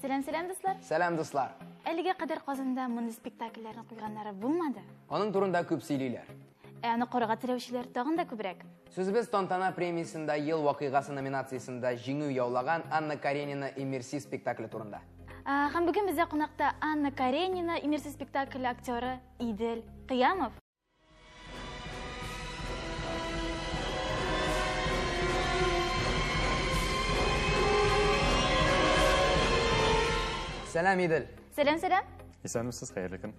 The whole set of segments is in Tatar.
Сәлам, сәлам, дуслар. Сәлам, дуслар. Әлегә кадәр Казанда мондый спектакльләрне куйганнары булмады. Аның турында күп сөйлиләр. Ә аны карарга теләүчеләр тагын да күбрәк. Сүзебез Тантана премиясендә Ел вакыйгасы номинациясендә җиңү яулаган Анна Каренина иммерсив спектакле турында. Һәм бүген бездә кунакта Анна Каренина иммерсив спектакле актеры Идел Кыямов. Сәлам, Идел. Сәлам, сәлам. Исәнмесез, хәерле көн.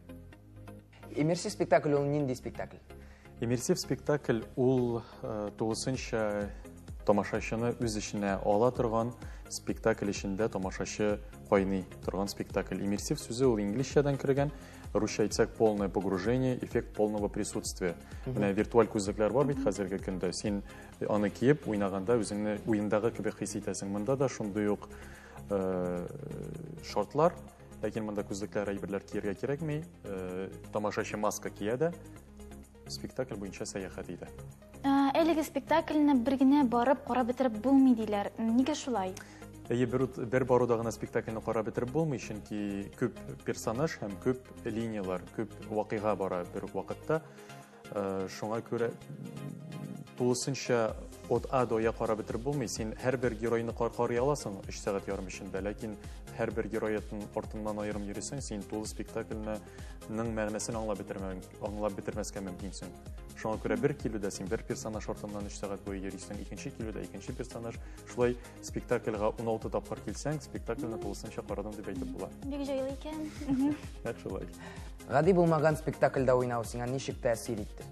Иммерсив спектакль ул нинди спектакль? Иммерсив спектакль ул э, тулысынча тамашачыны үз эченә ала торган спектакль эчендә тамашачы кайный торган спектакль. Иммерсив сүзе ул инглизчәдән кергән, русча әйтсәк, полное погружение, эффект полного присутствия. Менә виртуаль күзлекләр бар бит хәзерге көндә. Син аны киеп уйнаганда үзеңне уендагы кебек хис итәсең. Монда да шундый ук э, шартлар, ләкин монда күзлекләр, әйберләр кияргә кирәкми. Э, тамашачы маска кия дә, спектакль буенча сәяхәт итә. Әлеге спектакльне бер генә барып карап бетереп булмый диләр. Нигә шулай? Әйе, бер баруда гына спектакльне карап бетереп булмый, чөнки күп персонаж һәм күп линияләр, күп вакыйга бара бер үк вакытта. Шуңа күрә тулысынча от А до Я карап бетереп булмый. Син һәрбер геройны карый аласың 3 сәгать ярым эчендә, ләкин һәрбер герой артыннан аерым йөрисең, син тулы спектакльне ның мәгънәсен аңлап бетермәү, аңлап бетермәскә мөмкинсең. Шуңа күрә бер килүдә син бер персонаж артыннан 3 сәгать буе йөрисең, икенче килүдә икенче персонаж. Шулай спектакльгә 16 тапкыр килсәң, спектакльне тулысынча карадым дип әйтеп була. Бик җайлы икән. Нәкъ шулай. Гади булмаган спектакльдә уйнау сиңа ничек тәэсир итте?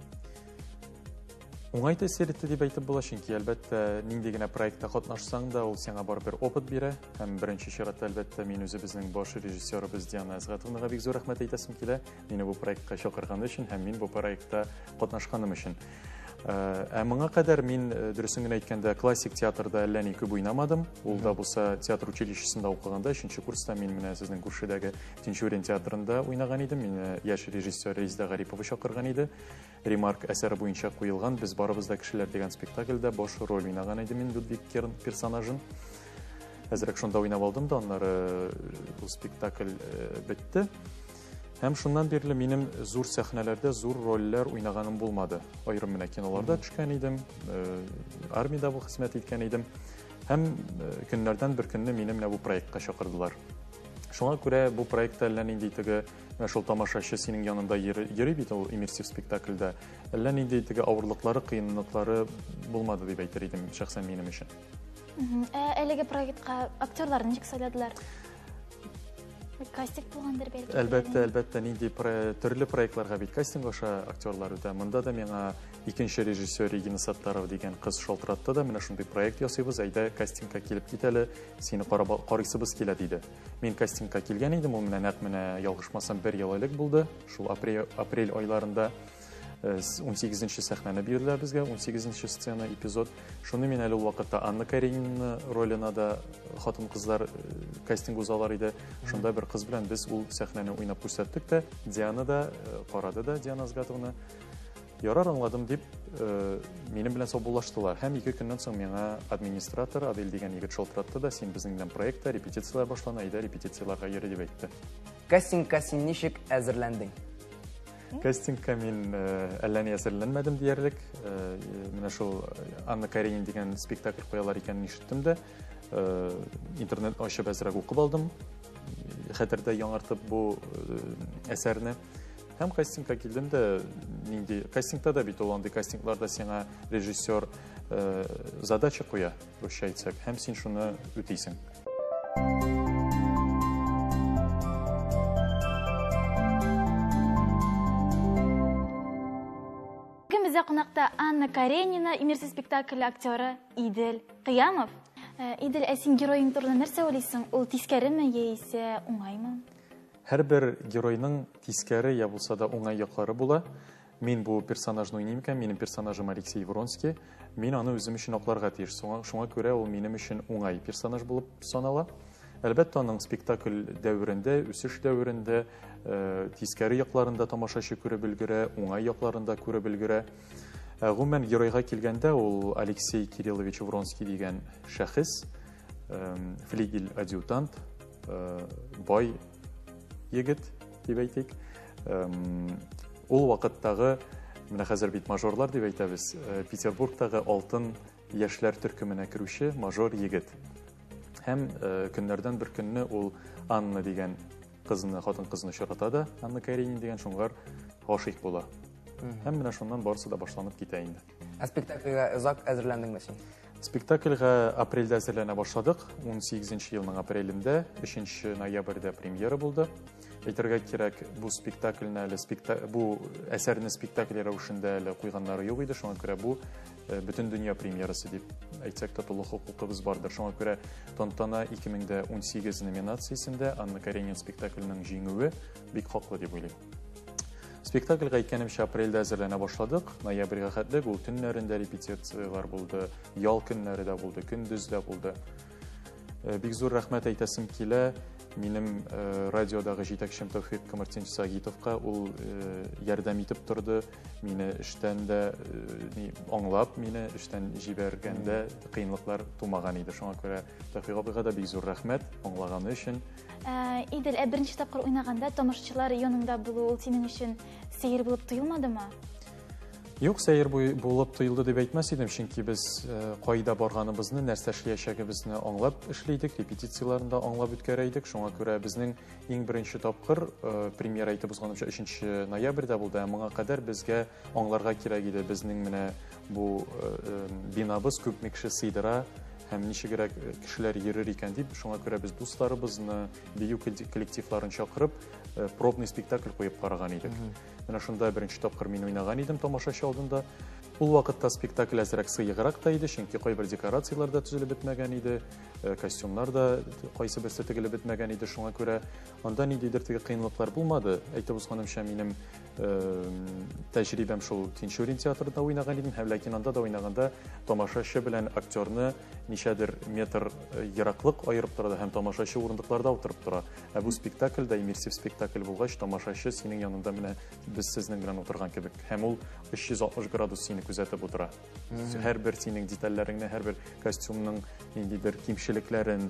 Уңай тәэсир итте дип әйтеп була, чөнки әлбәттә, нинди генә проектта катнашсаң да, ул сиңа барыбер опыт бирә. Һәм беренче чиратта, әлбәттә, мин үзебезнең баш режиссерыбыз Диана Әсгатовнага бик зур рәхмәт әйтәсем килә. Мине бу проектка чакырганы өчен һәм мин бу проектта катнашканым өчен. Ә моңа кадәр мин, дөресен генә әйткәндә, классик театрда әллә ни күп уйнамадым. Ул да булса театр училищесында укыганда, өченче курста мин менә сезнең күршедәге Тинчурин театрында уйнаган идем. Мине яшь режиссер Резеда Гарипова чакырган иде. Ремарк әсәре буенча куелган Без барыбыз да кешеләр дигән спектакльдә баш роль уйнаган идем мин Людвиг Керн персонажын. Әзрәк шунда уйнап алдым да, аннары ул спектакль бетте. Һәм шуннан бирле минем зур сәхнәләрдә зур рольләр уйнаганым булмады. Аерым менә киноларда төшкән идем, армиядә бу хезмәт иткән идем. Һәм көннәрдән бер көнне мине менә бу проектка чакырдылар. Шуңа күрә бу проектта әллә нинди теге менә шул тамашачы синең янында йөри бит ул иммерсив спектакльдә. Әллә нинди теге авырлыклары, кыенлыклары булмады дип әйтер идем шәхсән минем өчен. Ә әлеге проектка актерларны ничек сайладылар? Кастинг булгандыр бәлки. Әлбәттә, әлбәттә, нинди төрле проектларга бит кастинг аша актерлар үтә. Монда да миңа икенче режиссер Регина Саттарова дигән кыз шалтыратты да, менә шундый проект ясыйбыз, әйдә кастингка килеп кит әле, сине карап карыйсыбыз килә диде. Мин кастингка килгән идем, ул менә нәкъ менә ялгышмасам бер ел элек булды, шул апрель, апрель айларында. 18 сәхнәне бирделәр безгә, 18 сцена, эпизод. Шуны мин әле ул вакытта Анна Каренина роленә дә хатын-кызлар кастинг узалар иде. Шунда бер кыз белән без ул сәхнәне уйнап күрсәттек тә, Диана да карады да, Диана Азгатовна. Ярар, аңладым дип, минем белән саубуллаштылар. Һәм ике көннән соң миңа администратор Адель дигән егет шалтыратты да, син безнең белән проектта, репетицияләр башлана, әйдә репетицияләргә йөре дип әйтте. Кастингка син ничек әзерләндең? Кастингка мин әллә ни әзерләнмәдем диярлек. Менә шул Анна Каренина дигән спектакль куялар икәнен ишеттем дә, интернет ачып әзрәк укып алдым. Хәтердә яңартып бу әсәрне. Һәм кастингка килдем дә, нинди кастингта да бит ул андый кастингларда сиңа режиссер задача куя, русча әйтсәк, һәм син шуны үтисең. Бүген бездә кунакта Анна Каренина иммерсив спектакль актеры Идел Кыямов. Идел, ә син героең турында нәрсә уйлыйсың? Ул тискәреме яисә уңаймы? Һәрбер геройның тискәре я булса да уңай яклары була. Мин бу персонажны уйныйм икән, минем персонажым Алексей Вронский. Мин аны үзем өчен акларга тиеш. Шуңа күрә ул минем өчен уңай персонаж булып санала. Әлбәттә, аның спектакль дәверендә, үсеш дәверендә, тискәре якларында тамашачы күреп өлгерә, уңай якларында күреп өлгерә. Гомумән, геройга килгәндә, ул Алексей Кириллович Вронский дигән шәхес, флигель-адъютант. бай егет дип әйтик. Ул вакыттагы, менә хәзер бит мажорлар дип әйтәбез, Петербургтагы алтын яшьләр төркеменә керүче мажор егет. Һәм көннәрдән бер көнне ул Анна дигән кызны, хатын-кызны очрата да, Анна Каренина дигән, шуңар гашыйк була. Һәм менә шуннан барысы да башланып китә инде. Ә спектакльгә озак әзерләндеңме син? Спектакльгә апрельдә әзерләнә башладык. 18 елның апрелендә, 3 ноябрьдә премьера булды. Әйтергә кирәк, бу спектакльне әле спекта... бу әсәрне спектакль рәвешендә әле куйганнары юк иде, шуңа күрә бу э, бөтен дөнья премьерасы дип әйтсәк тә тулы хокукыбыз бардыр. Шуңа күрә Тантана 2018 номинациясендә Анна Каренина спектакленең җиңүе бик хаклы дип уйлыйм. Спектакльгә әйткәнемчә апрельдә әзерләнә башладык. Ноябрьгә хәтлек ул төннәрендә репетицияләр булды, ял көннәре дә булды, көндез дә булды. Э, бик зур рәхмәт әйтәсем килә минем э, радиодагы җитәкчем Тәүфик Камартинович Сагитовка. Ул э, ярдәм итеп торды, мине эштән дә аңлап, мине эштән җибәргәндә кыенлыклар тумаган иде. Шуңа күрә Тәүфик абыйга да бик зур рәхмәт аңлаганы өчен. Ә, Идел, ә беренче тапкыр уйнаганда тамашачылар яныңда булу ул синең өчен сәер булып тоелмадымы? Юк, сәер булып тоелды дип әйтмәс идем, чөнки без э, кайда барганыбызны, нәрсә эшләячәгебезне аңлап эшли идек, репетицияләрне дә аңлап үткәрә идек. Шуңа күрә безнең иң беренче тапкыр э, премьера әйтеп узганымча 3 ноябрьдә булды. Ә моңа кадәр безгә аңларга кирәк иде, безнең менә бу э, бинабыз күпме кеше сыйдыра һәм ничегрәк кешеләр йөрер икән дип, шуңа күрә без дусларыбызны, бию коллективларын чакырып, пробный спектакль куеп караган идек. Менә шунда беренче тапкыр мин уйнаган идем тамашачы алдында. Ул вакытта спектакль әзрәк сыеграк та иде, чөнки кайбер декорацияләр дә төзелеп бетмәгән иде, костюмнар да кайсы берсе тегелеп бетмәгән иде, шуңа күрә анда ниндидер теге кыенлыклар булмады. Әйтеп узганымча, минем тәҗрибәм шул Тинчурин театрында уйнаган идем, һәм ләкин анда да уйнаганда тамашачы белән актерны ничәдер метр ераклык аерып тора һәм тамашачы урындыкларда утырып тора. Ә бу спектакльдә иммерсив спектакль булгач, тамашачы синең янында менә без сезнең белән утырган кебек. Һәм ул 360 градус сине күзәтеп утыра. Һәрбер синең детальләреңне, һәрбер костюмның ниндидер кимчелекләрен,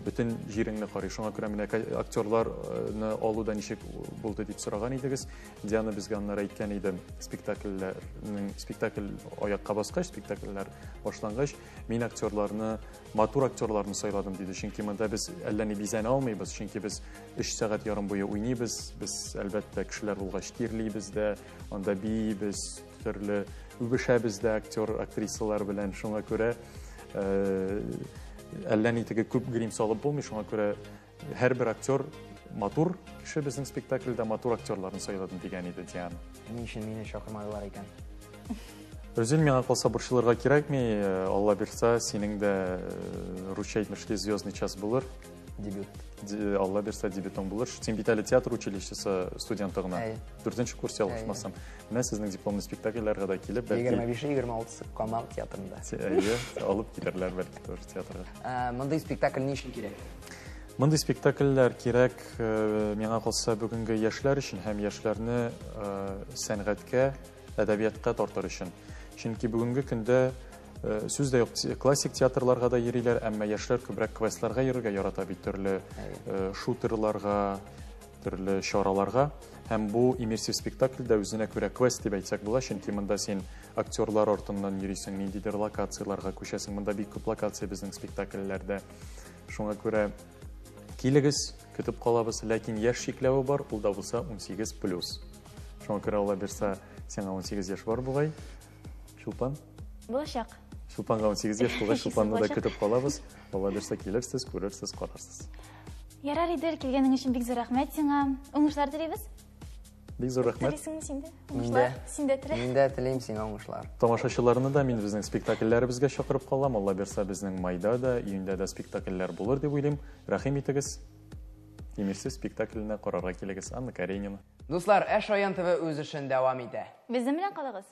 бөтен җиреңне карый. Шуңа күрә менә актерларны алуда ничек булды дип сораган идегез. Диана безгә аннары әйткән иде, спектакльләрнең спектакль аякка баскач, спектакльләр башлангач, мин актерларны, матур актерларны сайладым диде. Чөнки монда без әллә ни бизәнә алмыйбыз, чөнки без 3 сәгать ярым буе уйныйбыз. Без әлбәттә кешеләр булгач тирлибез дә, анда биибез, төрле үбешәбез дә актер, актрисалар белән. Шуңа күрә әллә ни теге күп грим салып булмый, шуңа күрә һәрбер актер матур кеше безнең спектакльдә матур актерларны сайладым дигән иде Диана. Ни өчен мине чакырмадылар икән? Рүзил, миңа калса борчылырга кирәкми, Алла бирса, синең дә русча әйтмешли звездный час булыр. Дебют. Алла бирса, дебютың булыр. Син бит әле театр училищесы студенты гына. Дүртенче курс ялгышмасам. Менә сезнең дипломный спектакльләргә дә килеп, бәлки 25-е, 26-сы Камал театрында. Әйе, алып килерләр бәлки тоже театрга. Мондый спектакль ни өчен кирәк? Мондый спектакльләр кирәк, миңа калса, бүгенге яшьләр өчен һәм яшьләрне сәнгатькә, әдәбиятка тартыр өчен. Чөнки бүгенге көндә сүз дә юк, классик театрларга да йөриләр, әмма яшьләр күбрәк квестларга йөрергә ярата бит, төрле шутерЛарга, төрле чараларга. Һәм бу иммерсив спектакль дә үзенә күрә квест дип әйтсәк була, чөнки монда син актерлар артыннан йөрисең, ниндидер локацияләргә күчәсең. Монда бик күп локация безнең спектакльләрдә. Шуңа күрә килегез, көтеп калабыз, ләкин яшь чикләве бар, ул да булса 18 плюс. Шуңа күрә Алла бирса, сиңа 18 яшь бар бугай. Чулпан? Булачак. Чулпанга 18 яшь булгач, Чулпанны да көтеп калабыз. Алла бирса, килерсез, күрерсез, карарсыз. Ярар, Идел, килгәнең өчен бик зур рәхмәт сиңа. Уңышлар телибез. Бик зур рәхмәт. Телисеңме син дә? Уңышлар. Син дә телә. Мин дә телим сиңа уңышлар. Тамашачыларны да мин безнең спектакльләребезгә чакырып калам. Алла бирса, безнең майда да, июньдә дә спектакльләр булыр дип уйлыйм. Рәхим итегез. Иммерсив спектакльне карарга килегез. Анна Каренина. Дуслар, ә Шаян ТВ үз эшен дәвам итә. Безнең белән калыгыз.